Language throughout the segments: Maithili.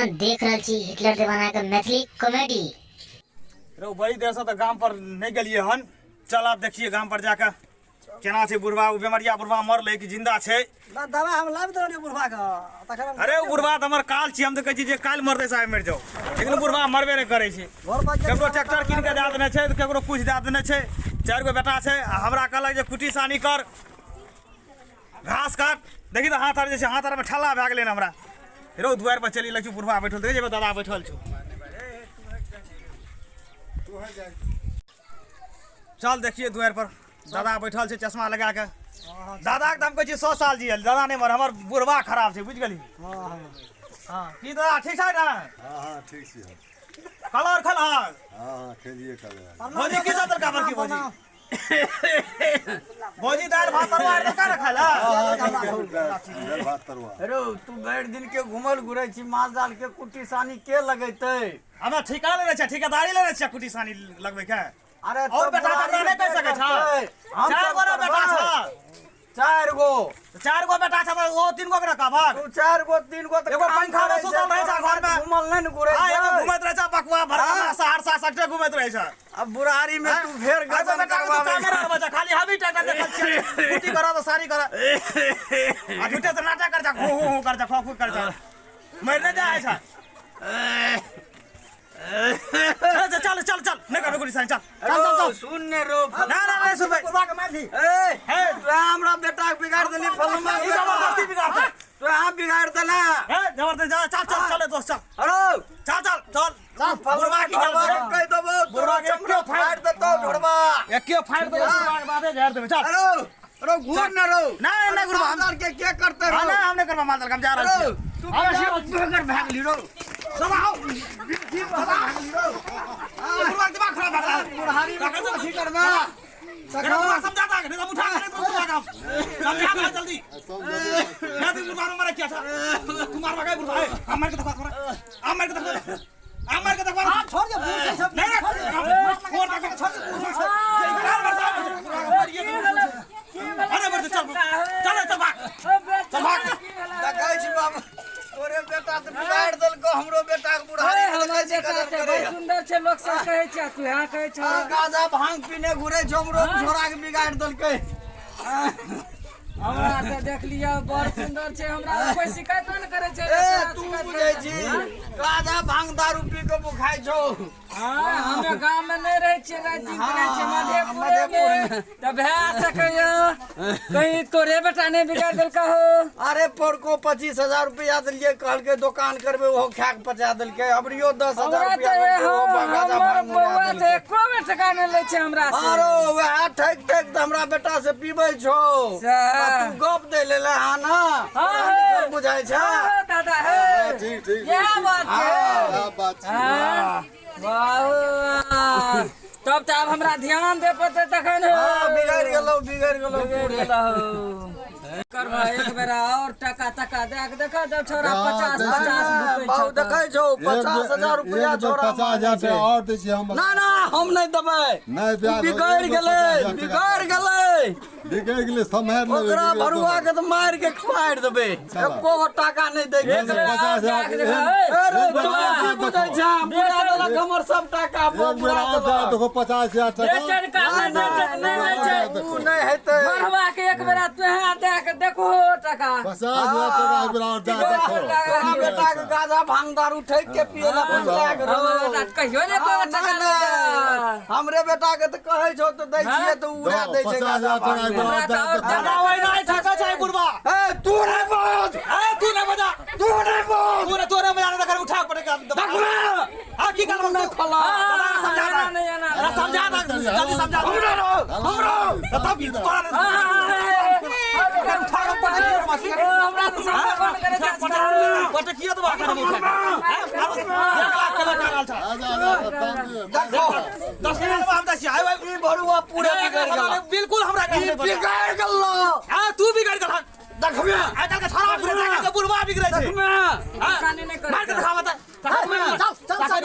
अहाँ देख रहल छी हिटलर दीवाना के मैथिली कॉमेडी। रौ बड़ी देरसँ तऽ गाम पर नहि गेलियै हन। चल आब देखिए गाम पर जाके केना छै बुढ़वा। ओ बेमरिया बुढ़वा मरलै कि जिंदा छै? ना दवा हम लाबि देलियै बुढ़वा के तखन हम अरे ओ बुढ़वा तऽ हमर काल छी। हम तऽ कहै छी जे काल्हि मरतै से आइ मरि जाउ, लेकिन बुढ़वा मरबे नहि करै छै। घर पर केकरो ट्रैक्टर कीन के दए देने छै तऽ केकरो कुछ दए देने छै। 4 गो बेटा छै आ हमरा कहलक जे कुटी सानी कर, घास काट। देखी तऽ हाथ आर जे छै, हाथ आरमे ठल्ला भए गेलै हन हमरा। रौ दुआरि पर चलि लगै छै बुढ़वा बैठल, देखै छै दादा बैठल छौ। चल देखिए दुआरि पर दादा बैठल छै चश्मा लगा के। दादा के तऽ हम कहै छियै 100 साल जियल, दादा नहि मर। हमर बुढ़वा खराब छै, बुझि गेली? हँ की दादा, ठीक छै ने? हाँ हाँ, ठीक छी हम। कलर खेलहक? हाँ हाँ, खेलिए कल। भौजी की सब देलका बड़की भौजी? भौजी दालि भात तरुआ आर देलका ने खाय लए? दालि भात तरुआ। हेरो तू भरि दिन के घुमल घुरै छी, माल जाल के कुट्टी सानी के लगेतै? हमरा ठिका लेने छै, ठिकेदारी लेने छै कुटी सानी लगबै के। अरे और तब बेटा बुढ़ारी हमरा नहि कहि सकै छ। करतै? हम चारि सब गोरा बेटा करबै। छ। चारि गो। 4 गो बेटा छ तऽ ओ 3 गो के रखबहक। तू 4 गो 3 गो तऽ एगो काम पंखा मे करै सुतल छै, रहै छै घर मे। घुमल नहि ने घुरै हाँ, एगो छै। घुमैत रहै छै बकुआ भरका सहरसा सगरे घुमैत रहै छै। अब बुढ़ारी में तू फेर एगो गजन बेटा के तू करवाबै कामे रहबै छै, खाली हमी टाटा देखल छियै। कुटी करऽ तऽ साड़ी करऽ। आ झूठे से नाटक कर छै, हूँ हूँ हूँ कर छै, खो खो कर छै। मरि नहि जाइ छै। चल चल चल चल, नहि करबै कुटी सानी, चल चल चल चल। सुन ने रो। ना ना नहीं सुनबै। बुढ़वा के मारि दी। ए हे। तू हमरा बेटा के बिगाड़ देली, फलमा ई जबरदस्ती बिगाड़तै। तू यहाँ बिगाड़ देला। हे जबरदस्ती जा, चल चल चल दोस्त, चल अरे चल चल चल चल। बुढ़वा की फलमा चल के कहि देबो, बुढ़वा तोरा के चमड़ा क्यों फाड़ फाड़ देतौ ढोरबा। एके फाड़ देबै बुढ़वा के बादे झाड़ देबै, चल। अरे अरे घूर न रो। नहीं, नहीं घुरबा, हम- माल के के करते हाँ, रो? नहीं, हम नहीं करबा माल हम जा रहल अरे छियै। तू हम जा रहल छियै। बगर भाग ली रो। दादा आओ। भाग ली रो। बुढ़वा के दिमाग खराब भए गेल। बुढ़ारी में तू अथी करबा। एकरा बुढ़वा समझा दे, नहीं तो हम उठा के नहीं तो बुढ़वा के हम। समझा दे जल्दी। सब जगह नहीं तो बुढ़वा नु मारे क्या था? तू मारबा के बुढ़वा, ए, हम मार के देखवा थोड़ा। हम मार के देखवा। हम मार के देखवा। हाँ छोड़ दे बूढ़ से सब। नहीं नहीं, छोड़ दे, छोड़ दे, छोड़ दे। अरे बरसे चल चल चल भाग, चल भाग। देखै छी बाबू, तोरे बेटा तऽ बिगाड़ देलको हमरो बेटा के बुढ़ारी में। हमर देखै छी बेटा गजन छै करैया। बड़ सुन्दर छै, लोक सब कहै छै, तू यहाँ कहै छौ। आ, गाजा भांग पीने घुरे छौ, हमरो छोरा के बिगाड़ देलकै। हमरा तऽ देख लिअ बड़ सुन्दर छै, हमरा कोई शिकायत नहि करै छै। ए तू बुझै छी गाजा भांग दारू पी के बुखाइ छौ। हाँ, हमे गाँव में नहीं रहै छियै, राति दिन रहै छियै मधेपुरे मधेपुर में। तऽ भए सकैया कहीं तोरे बेटा नहि बिगाड़ देलका हो। अरे पोरको 25,000 रुपया देलियै, कहलकै दोकान करबै, ओहो खा के पचा देलकै। अबरियो 10,000 हमरा रुपया तऽ देलकै, ओहो गाजा हमर भांग उड़ा बौआ तऽ देलकै। एको बेर टका नहि लै छै हमरा से। आरो वएह ठकि ठकि तऽ हमरा बेटा से पीबै छौ। सएह। आ तू गप दै लेले हँ ना? हाँ, तोरा हे। निकल बुझाइ छै। हाँ, दादा हे। ठीक ठीक। इएह बात छै। हाँ, बात छै। हाँ, वाह, तब तऽ आब हमरा ध्यान दे पड़तै तखन। हाँ, बिगड़ि गेलौ, बिगड़ि गेलौ। बिगड़ि गेलौ। करबा एक बेरा और टका तका दे के देखा जब छोरा हाँ, 50 देखै 50 भुकै बाबू छौ तऽ। देखै छौ, 50,000 रुपया एक बेर छोरा 50,000 मांगै छै। टाका और दै छियै हम। ना ना, हम नहि देबै। नहि ओ बिगड़ि गेलै, बिगड़ि गेलै। बिगड़ि गेलै, सम्हारि लेबै। ओकरा बिगड़ि भरुआ के तऽ मारि के खुआरि देबै, एको गो टाका नहि दै के। एक बेर 50,000 दे के देखा, ए, अरे एक बेर तू और की दे बुझै देखो। छह? बुरा देलक हमर सब टाका। एक बेर और दे देखो 50,000 टाका। बेचन का नहि दै छै तऽ नहि लै छै। उ नहि हेतै। भरुआ के एक बेरा तुहे दे के देखो टका। 50,000 टाका एक बेर और दे देखो। तोरा बेटा के गाजा भांग दारू ठकि के पिए ला फुसला के हमर रौ। बेटा कहियो नहि एको ना, टका ना, नहि देलक। हमरे बेटा के तऽ कहै छौ तऽ दै छियै तऽ उड़ा दै छै 50,000 गाजा टाका भांग। एक बेर और हमरा दे तऽ और देखो। दादा ओहिना ठकै छै बुढ़वा। ए तू नहि बोल। ए तू नहि बजा। तू नहि बोल। तू ने तोरे बजा नहीं तखन उठा के पटक के देखबे। हाँ की करबो नहि खोला। दादा के समझा एना दे। नहि, एना अरे समझा दे, जल्दी समझा दे। हमरो रो, हमरो। तब की तोरा नहीं अगर उठा के पटक दियो मासी। हमरा तऽ समझा बंद करे छै आजकल। पटकियो तो अखन हम उठा के। 1 लाख के लगा रहल छ। आजा आजा, शांति। देखो 10 मिनट में हम दै छियै। आइ आइ ई भरुआ पूरा बिगड़ि गेल। बिल्कुल हमरा ई बिगड़ि गेल। हां, तू बिगड़ गेल। देखबे। आइ काल्हि के छोरा बिगड़ै छै, आइ काल्हि के बुढ़वा बिगड़ै छै। देखबे। निशानी नहि करै मार के छै। देखावा तऽ। चल चल चल।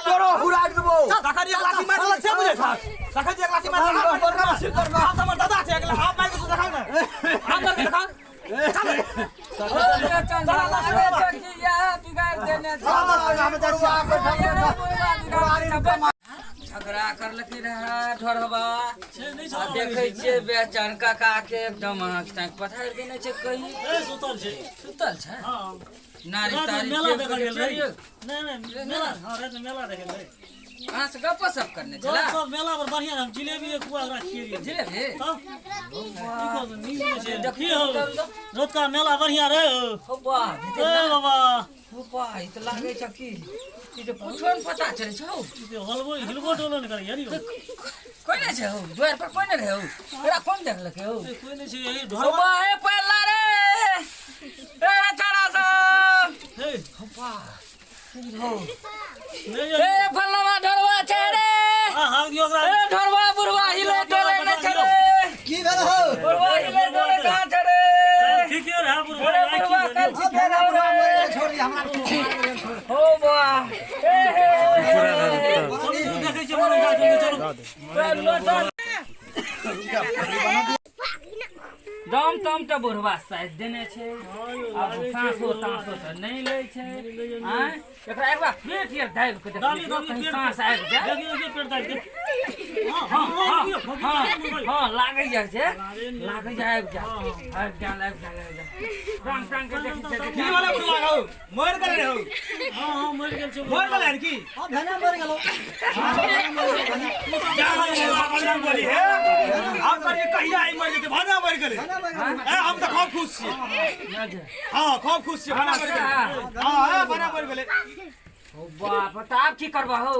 तोरो हुरारि देबो। तखन एक लाठी मारि देलक से बुझै छह? तखन जे एक लाठी मारि देलक, बदमाशी करबा। आब तऽ हमर दादा छै, अगला हाथ मारि के तू देखाउ ने, हाथ मारि के देखाउ। चल, चल, चल, चल, इएह बिगाड़ि देने छै। बुढ़वा बैठल बैठल। झगड़ा करलकै रहे ढोरबा आ देखै छियै बेचन काका के एकदम आँखि ताँखि पथारि देने छै कहीं। सुतल छै। सुतल छै। हँ। नारी रातिमे तारी मेला टेप देखऽ के गेल रही। चलियौ। नहि नहि, मेला, हँ, रातिमे मेला देखै गेल रही। अहाँ से गप्पो सब करने छला? गप सब मेला पर बढ़िया, हम जिलेबी एक पुआ ओकरा खिएलियै। जिलेबी? तब की कहू, नीक होइ छै। देखियौ। की हौ, रतुका मेला बढ़िया रहे हौ। हो वाह, भीतर ए ना। बाबा। हो वाह, ई तऽ लागै छ की ई तऽ कुछो ने पता चलै छौ। ई तऽ हलबो हिलबो डोलो नहि करैया रे। कोइ नहि छै हौ, दुआरि पर कोइ नहि रहै हौ, एकरा कोन देखलकै हौ? ए, कोइ नहि छै एहि हो ढोरबा। वाह, हे पहला रे, ए रे छोड़ा सब। हे। हो वाह, हो। नहि ए फल्लावा ढोरबा छै रे। आ हाथ दियौ ओकरा। ए ढोरबा बुढ़वा हिले डोले नहि छै रे। की भेल हौ? बुढ़वा हिले डोले कहाँ छै रे? ठीके रहै बुढ़वा, अरे आइ की बुढ़वा भेल काल्हि यौ? ठीके रहौ रे। छोड़ दिया हमरा। हो वाह, ए हे हे। चलू, देखै छियै मनोज झा के, चलू। दम तम तऽ बुढ़वा साइज देने छै, आब साँसो ताँसो तऽ नहि लै छै। आँय, एकरा एक बार पेट यार दाबि के दाबी, देखियौ, दाबी, कहीं पेट। साँस आबि जाय। देखियौ, देखियौ, पेट दाबि के। हँ हँ हँ हँ, लागैया जे लागैया आबि जाय, आबि जाय, आबि जाय, आबि जाय। टांग टांग के देखै छै। की भेलै बुढ़वा हौ? मरि गेलै रे हौ? हँ हँ, मरि गेल छै। मरि गेलै हन की? अब भेने मरि गेलौ। जा बुढ़वा बजरंग बली हे। हम कहलियै कहिया ई मरि जेतै, भने मरि गेलै। ए, हम तऽ खूब खुश छियै। हँ, खूब खुश छियै, भने मरि गेलै। हँ, ए, भने मरि गेलै। हो बाप, तऽ आब की करबह हौ?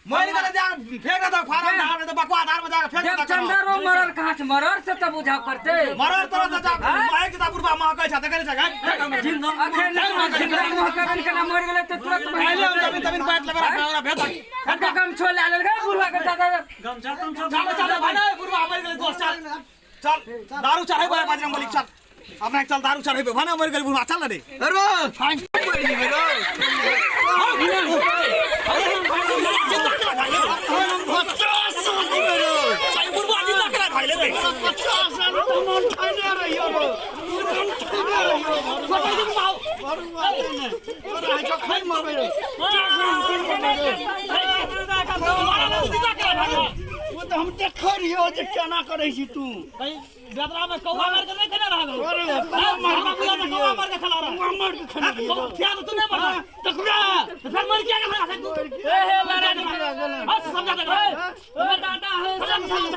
मरि गेलै जा फेंक देतौ फारम धार में, तऽ बकवा धार में जाके फेंक देतौ। देवचंदरो मरल कहाँ छै? मरल से तऽ बुझा पड़तै। मरल तरह से जा महक जेता बुढ़वा, महकै छै, देखै नहि छै? अखन जिंदा महकबे केना, मरि गेलै तऽ तुरंत मरि काल्हि हम गेलै। जमीन तमीन बाँटि लेबै, ओकरा भेज दही। कते गमछो लए लेलकै बुढ़वा के दादा। गमछा तमछा। चल चल, भने बुढ़वा मरि गेलै दोस्त, चल चल, दारू चढ़ेबै बजरंग बली, चल अपना, चल दारू चढ़ेबै, भने मरि गेलै बुढ़वा, चल ने रे। बुढ़वा जिंदा केना भए गेलै? ओ तऽ हम देखै रहियौ जे केना करै छी तू। बेदरा में कौआ मार के नहीं खेने रहल? कौआ मार के खेला रहा, कौआ मार के खेने रहियौ। क्या तो तू नहीं मरला तकरा फिर मर क्या खेला तू? ए हे लड़ा। बस समझा दे दादा है, समझा दे,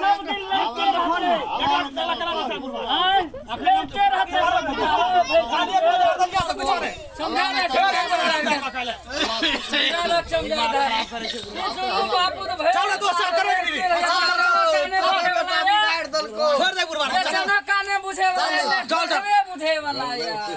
सब दिन लड़ते रहते। आँय, लड़ते रहते सब दिन। समझा दे, समझा दे, समझा दे, समझा दे। ई बापू तऽ भरि चल रे दोस्त, चल, करबै कि नहीं? काने बुझे वाला या। बिगाड़ि देलकौ। छोड़ दे बुढ़वा, चल। बेचना काने बुझे वाला, चल, चल। बुझे वाला यार।